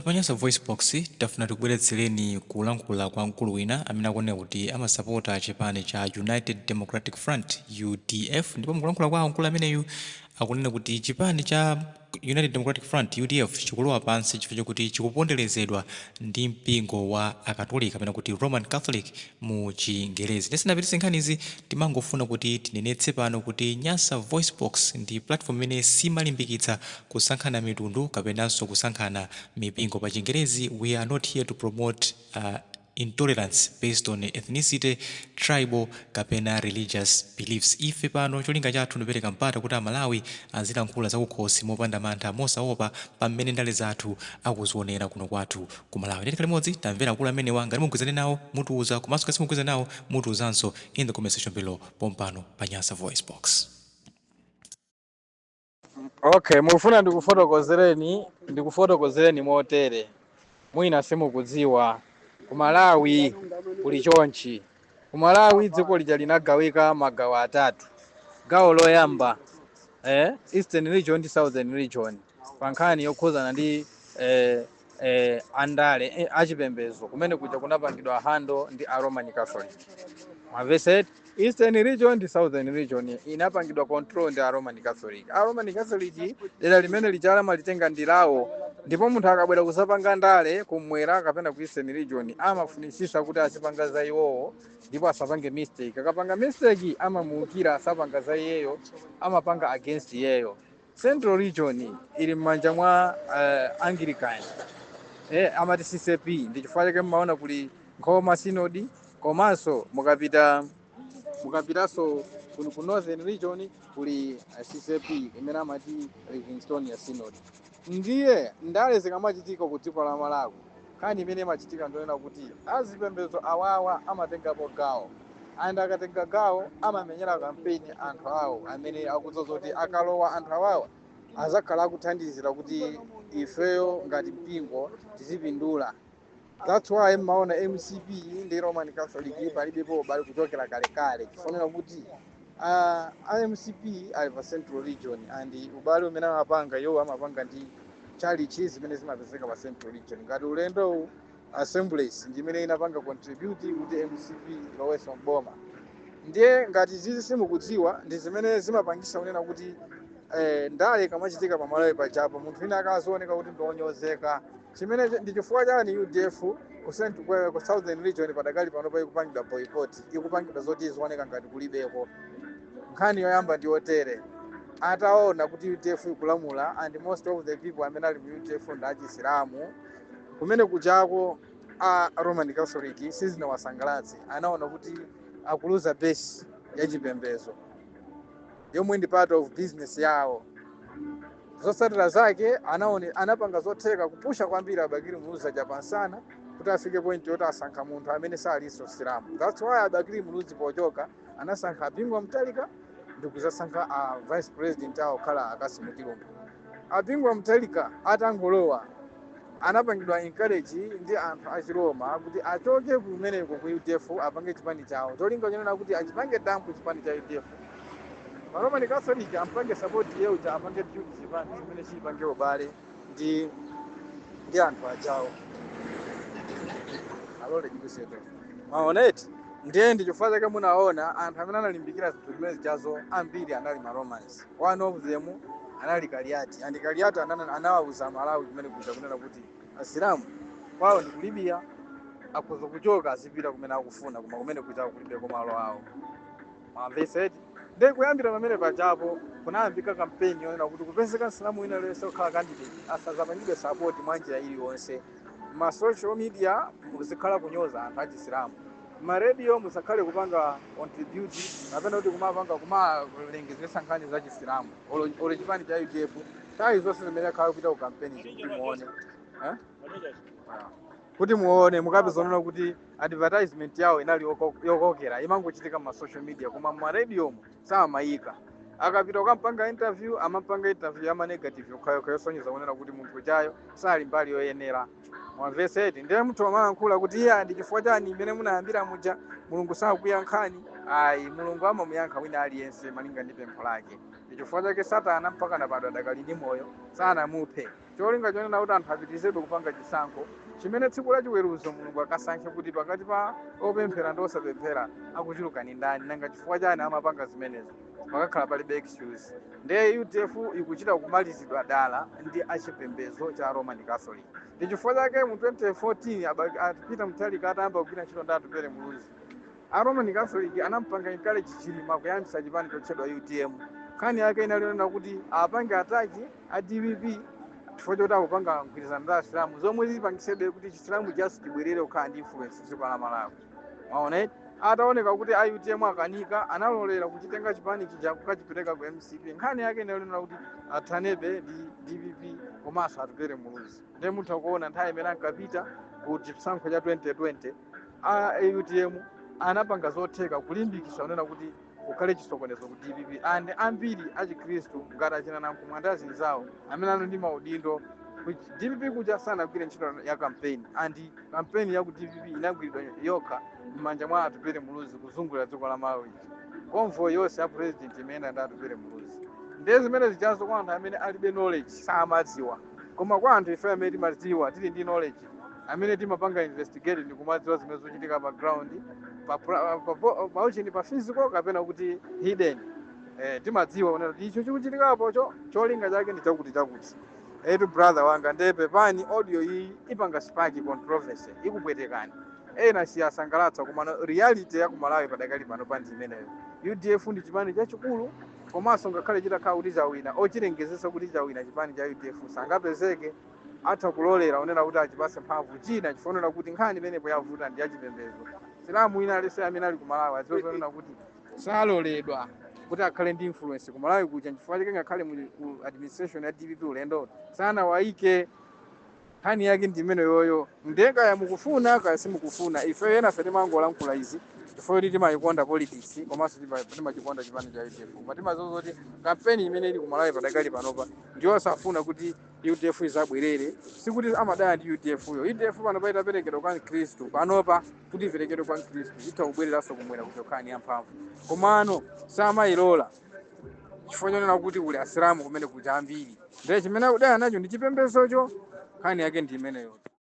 Pa Nyasa VoiceBox, tafuna tikubweretsereni kulankhula kwa mkulu wina amene akunena kuti amasapota chipani cha United Democratic Front, UDF. Ndipo mukulankhula kwawo, mkulu ameneyu akunena kuti chipani cha United Democratic Front, UDF, chikulowa pansi chifukwa chokuti chikuponderezedwa ndi mpingo wa Akatolika, kapena kuti Roman Catholic mu Chingerezi. Tisanapititse nkhanizi, timangofuna kuti tinenetse pano kuti Nyasa VoiceBox ndi platform imene simalimbikitsa kusankhana mitundu kapenanso kusankhana mipingo. Pa Chingerezi, we are not here to promote intolerance based on ethnicity, tribal kapena religious beliefs. Ife pano cholinga chathu ndipereka mpata kuti Amalawi azilankhula zakukhosi mopanda mantha, mosaopa, pamene ndale zathu akuzionera kuno kwathu ku Malawi. Ndeti limodzi tamvera akulu amenewa. Ngati mugwirizane nawo, mutiuza, komanso ngati simugwirizana nawo, mutiuzanso in the comment section below pompano pa Nyasa Voice Box. Okay, mufuna ndikufotokozereni motere. Mwina simukudziwa, ku Malawi kuli chonchi. Ku Malawi dziko lija linagawika magawo atatu. Gawo loyamba, Eastern Region ndi Southern Region, pa nkhani yokhuzana ndi andale, achipembedzo, kumene kuja kunapangidwa handle ndi a Roman Catholic. Mwamvetsetsa? Eastern Region ndi Southern Region inapangidwa control ndi a Roman Catholic. A Roman Catholic dera limene lijala malitenga ndi lawo, ndipo munthu akabwera kusapanga ndale kumwera kapena ku Eastern Region, amafunisisa kuti azipanga za iwowo ndipo asapange mistake. Akapanga mistake, amamuukira, asapanga za iyeyo, amapanga against iyeyo. Central Region ili m'manja mwa Anglican, amati CCAP. Ndi chifukwa chake mmaona kuli Nkhoma Synod. Komanso mukapitanso ku Northern Region kuli CCAP imene amati Livingstonia Synod. Ndiye ndale zikamachitika ku dziko la Malawi, nkhani imene imachitika ndionena kuti azipembedzo awawa amatengapo gawo, and akatenga gawo amamenyera kampeni anthu awo amene akudzoza kuti akalowa anthu awawa azakhala akuthandizira kuti ifeyo ngati mpingo tizipindula. That's why mmaona MCP ndi Roman Catholic palibepo ubale kuchokera kalekale, chifanira kuti MCP ali pa Central Region, and ubale umene amapanga iwo, amapanga ndi chalichi zimene zimapezeka pa Central Region. Ngati ulendo Assemblies ndi imene inapanga contribute kuti MCP ilowenso mboma. Ndiye ngati zizi simukudziwa, ndi zimene zimapangisa kunena kuti ndale kamachitika pamalawi pajapo, munthu wina akazioneka kuti ndionyozeka. Chimene ndi chifukwa chani UDF ku Southern Region padakali pano ikupangidwa boycott, ikupangidwa zoti izioneka ngati kulibeko. Nkhani yoyamba ndi yotere: ataona kuti UDF ikulamula and most of the people amene ali mu UDF ndi achisilamu, kumene kuchako a Roman Catholic sizinawasangalatse. Anaona kuti akuluza base yachipembedzo yomwe ndi part of business yawo. Zotsatira zake, anaone anapanga zotheka kupusha kwambiri a Bakili Muluzi chapansana kuti afike point yoti asankha munthu amene salinso Silamu. That's why a Bakili Muluzi pochoka anasankha a Bingu Mutharika ndi kuzasankha a vice president awo khala a Cassim Chilumpha. A Bingu Mutharika atangolowa, anapangidwa encourage ndi anthu achiroma kuti achoke kumeneko ku UDF, apange chipani chawo, cholinga chonena kuti achipange dump chipani cha UDF, ma Roman Catholic ampange support yeuja, apange build chipani chimene chipange ubale ndi anthu ajawo alole chikuseto maoneti. Ndiye ndi chifukwa chake munaona anthu amene analimbikira zinthu zimene zijazo ambiri anali ma Romans. One of them anali Kaliati, and Kaliati anawauza Malawi kumene kuja kunena kuti Asilamu kwawo ndi ku Libya, akhoza kuchoka azipita kumene akufuna, koma kumene kuja kulibe malo awo. Mwamveseti? Ndiye kuyambira pamene pajapo kunayambika kampeni yonena kuti kupezeka Msilamu wina aliyense okhala candidate asazapangidwe support mwa njira iliyonse. Ma social media muzikhala kunyoza anthu achisilamu, ma radio musakhale kupanga contribute kapena kuti kumapanga kumalengezesa nkhani za Chisilamu, olo chipani cha UDF. Nthawi zonse zimene akhala kupita ku kampeni, kuti muone, eh? Kuti muone, mukapeza onena kuti advertisement yawo inali yokokera, imangochitika ma social media, koma ma radio samayika. Akapita kukampanga interview, amapanga interview yama negative yokhayokha yosonyeza kunena kuti munthu ujayo sali mbali yoyenera. Mwamveseti? Ndiye munthu amalankhula kuti iye ndi chifukwa chani imene munayambira muja Mulungu sakuyankhani. Ayi, Mulungu amamuyankha wina aliyense malinga ndi pempho lake. Ndi chifukwa chake Satana mpaka napano adakali ndi moyo, sanamuphe. Cholinga chonena kuti anthu apitirizebe kupanga chisankho chimene tsiku la chiweruzo Mulungu akasankhe kuti pakati pa opemphera ndi osapemphera akuchuluka ni ndani. Nanga chifukwa chani amapanga zimenezo? Pakakhala palibe excuse. Ndiye UDF ikuchita kumalizidwa dala ndi achipembedzo cha Roman Catholic. Ndi chifukwa chake mu 2014 Peter Mutharika atayamba kugwira ntchito ndi Atupele Muluzi, a Roman Catholic anampanga encourage Chilima kuyambisa chipani chotchedwa UTM. Nkhani yake inali yonena kuti apange attack a DPP chifukwa choti akupanga mgwirizano ndi Asilamu, zomwe zipangisebe kuti Chisilamu just chibwerere kukhala ndi influence dziko la Malawi. Maona, ataoneka kuti a UTM akanika, analolera kuchitenga chipani chija kukachipereka ku MCP. Nkhani yake inalonera kuti athanebe ndi DPP komanso Atupele Muluzi. Ndiye mutha kuona nthawi imene ankapita ku chisankho cha 2020, a UTM anapanga zotheka kulimbikitsa kunena kuti kukhale chisokonezo ku DPP, and ambiri achikhristu ngati achina Nankhumwa ndi azinzawo amene ali ndi maudindo ku DPP kuja sanagwire ntchito ya campaign, and campaign ya ku DPP inagwiridwa yokha m'manja mwa Atupele Muluzi kuzungulira dziko la Malawi. Convoy yonse ya president imene ndi Atupele Muluzi. Ndiye zimene zichazo kwa anthu amene alibe knowledge samadziwa, koma kwa anthu ife amene timadziwa, tili ndi knowledge, amene timapanga investigate ndi kumadziwa zimene zochitika pa ground, pa pa physical kapena kuti hidden, timadziwa kunena kuti icho chikuchitikapocho cholinga chake ndi chakuti chakuti. Etu brother wanga, ndiye pepani, audio iyi ipanga spark controversy, ikupwetekani, ena siyasangalatsa, koma reality ya kumalawi padakali pano pa ndi imeneyo. UDF ndi chipani chachikulu, komanso ngakhale chitakhala kuti chawina, ochilengezesa kuti chawina chipani cha UDF sangapezeke atha kulolera unena kuti achipase mphamvu china, chifonera kuti nkhani imenepo yavuta ndi yachipembedzo. Silamu ina alese amene ali kumalawi adziwe zonena kuti saloledwa kuti akhale ndi influence kumalawi kuja. Chifukwa chake ngakhale mu ku administration ya DPP ulendo sanawayike. Nkhani yake ndi imene yoyo. Ndiye kaya mukufuna kaya simukufuna, ife ena fe timangolankhula izi chifukwa kuti timayikonda politics, komanso timachikonda chipani cha UDF. Koma timadziwa kuti kampeni imene ili kumalawi padakali panopa ndiyosafuna kuti UDF izabwerere. Sikuti amadaya ndi UDF yo. UDF panopa itaperekedwa kwa Mkhristu, panopa kuti iperekedwe kwa Mkhristu, itha kubwereranso kumwera kuchokhani yamphamvu, komano samayilola chifukwa chonena kuti kuli Asilamu kumene kuja ambiri. Ndiye chimene akudaya nacho ndi chipembezocho. Nkhani yake ndi imeneyo.